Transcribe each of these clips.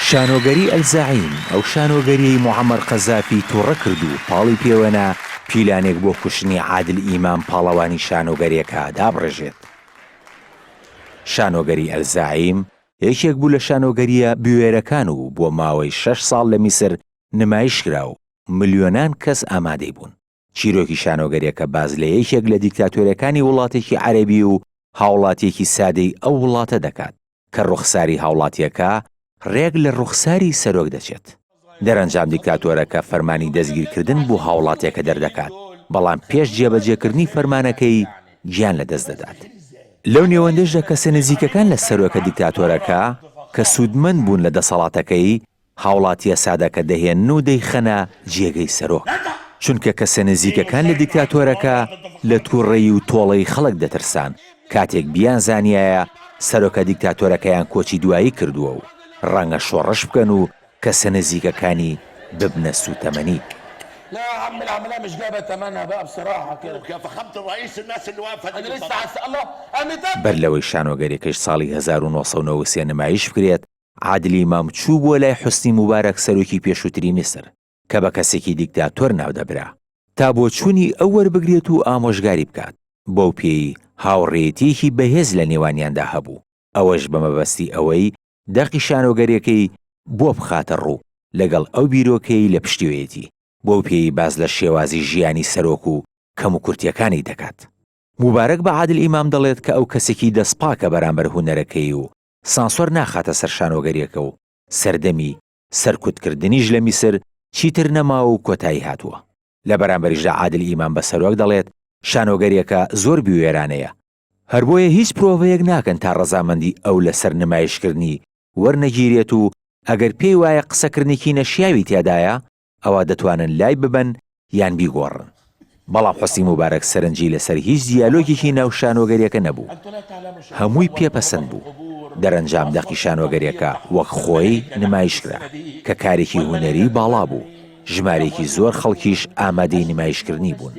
شانۆگەری ئەلزەعیم، ئەو شانۆگەریەی موعەمەر قەزافی توڕە کرد و پاڵی پێوەنا پیلانێک بۆ کوشتنی عادل ئیمام پاڵەوانی شانۆگەریەکە دابڕێژێت. شانۆگەری ئەلزەعیم یەکێک بوو لە شانۆگەرییە بوێرەکان و بۆ ماوەی شەش ساڵ لە میسر نمایشکرا و ملیۆنان کەس ئامادەی بوون. چیرۆکی شانۆگەریەکە باس لە یەکێک لە دیکتاتۆرەکانی وڵاتێکی عەرەبی و هاوڵاتیەکی سادەی ئەو وڵاتە دەکات کە ڕوخساری هاوڵاتیەکە ڕێک لە ڕوخساری سەرۆک دەچێت. دەرەنجام دیکتاتۆرەکە فەرمانی دەستگیرکردن بۆ هاوڵاتیەکە دەردەکات، بەڵام پێش جێبەجێکردنی فەرمانەکەی گیان لەدەست دەدات. لەو نێوەندەشدا کەسە نزیکەکان لە سەرۆکە دیکتاتۆرەکە کە سوودمەند بوون لە دەسەڵاتەکەی، هاوڵاتیە سادەکە دەهێنن و دەیخەنە جێگەی سەرۆک، چونکە کەسە نزیکەکان لە دیکتاتۆرەکە لە توڕەیی و تۆڵەی خەڵک دەترسان کاتێک بیانزانیایە سەرۆکە دیکتاتۆرەکەیان کۆچی دوایی کردووە و ڕەنگە شۆڕش بکەن و کەسە نزیکەکانی ببنە سوتەمەنی. بەر لەوەی شانۆگەریەکەش ساڵی 1993 نمایش بکرێت، عادل ئیمام چووبووە لای حوسنی موبارەک سەرۆکی پێشووتری میسر کە بە کەسێکی دیکتاتۆر ناودەبرا تا بۆچوونی ئەو وەربگرێت و ئامۆژگاری بکات، بەو پێی هاوڕێیەتییەکی بەهێز لە نێوانیاندا هەبوو، ئەوەش بە مەبەستی ئەوەی دەقی شانۆگەرییەکەی بۆ بخاتە ڕوو لەگەڵ ئەو بیرۆکەی لە پشتیوەیەتی، بەو پێی باس لە شێوازی ژیانی سەرۆک و کەموکورتییەکانی دەکات. موبارەک بە عادل ئیمام دەڵێت کە ئەو کەسێکی دەستپاکە بەرامبەر هونەرەکەی و سانسۆر ناخاتە سەر شانۆگەریەکە و سەردەمی سەرکوتکردنیش لە میسر چیتر نەماوە و کۆتایی هاتووە. لە بەرامبەریشدا عادل ئیمام بە سەرۆک دەڵێت شانۆگەریەکە زۆر بوێرانەیە، هەربۆیە هیچ پرۆڤەیەک ناکەن تا ڕەزامەندی ئەو لەسەر نمایشکردنی وەرنەگیرێت و ئەگەر پێی وایە قسەکردنێکی نەشیاوی تیادایە ئەوا دەتوانن لای ببەن یان بیگۆڕن. بەڵام حوسنی موبارەک سەرنجی لەسەر هیچ دیالۆگێکی ناو شانۆگەریەکە نەبوو. هەمووی پێ پەسەند بوو. دەرەنجام دەقی شانۆگەریەکە وەک خۆی نمایشکرا، کە کارێکی هونەری باڵا بوو، ژمارەیەکی زۆر خەڵکیش ئامادەی نمایشکردنی بوون.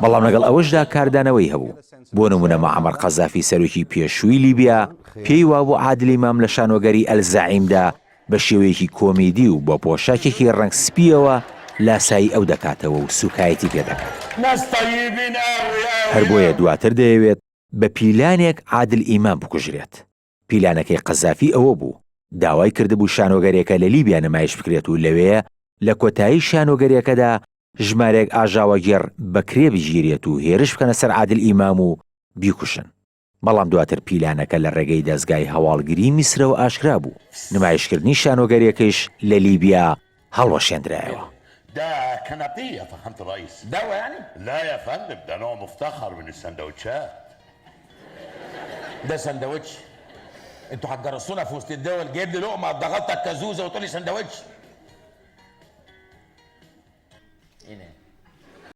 بەڵام لەگەڵ ئەوەشدا کاردانەوەی هەبوو. بۆ نموونە مەعەمەر قەزافی سەرۆکی پێشووی لیبیا پێی وابوو عادل ئیمام لە شانۆگەری ئەلزەعیمدا بە شێوەیەکی کۆمیدی و بە پۆشاکێکی ڕەنگ سپییەوە لاسایی ئەو دەکاتەوە و سووکایەتی پێ دەکات. هەر بۆیە دواتر دەیەوێت بە پیلانێک عادل ئیمام بکوژرێت. پیلانەکەی قەزافی ئەوە بوو، داوای کردبوو شانۆگەرێکە لە لیبیا نمایش بکرێت و لەوێ لە کۆتایی شانۆگەریەکەدا ژمارەیەک ئاژاوەگێڕ بە کرێ بگیرێت و هێرش بکەنە سەر عادل ئیمام و بیکوژن. بەڵام دواتر پیلانەکە لە ڕێگەی دەزگای هەواڵگری میسرەوە ئاشکرا بوو، نمایشکردنی شانۆگەریەکەیش لە لیبیا هەڵوەشێندرایەوە. ده سندوتش انتوا هتجرسونا في وسط الدول جايب لي لقمه ضغطتك كازوزه وتقول لي سندوتش ايه ده؟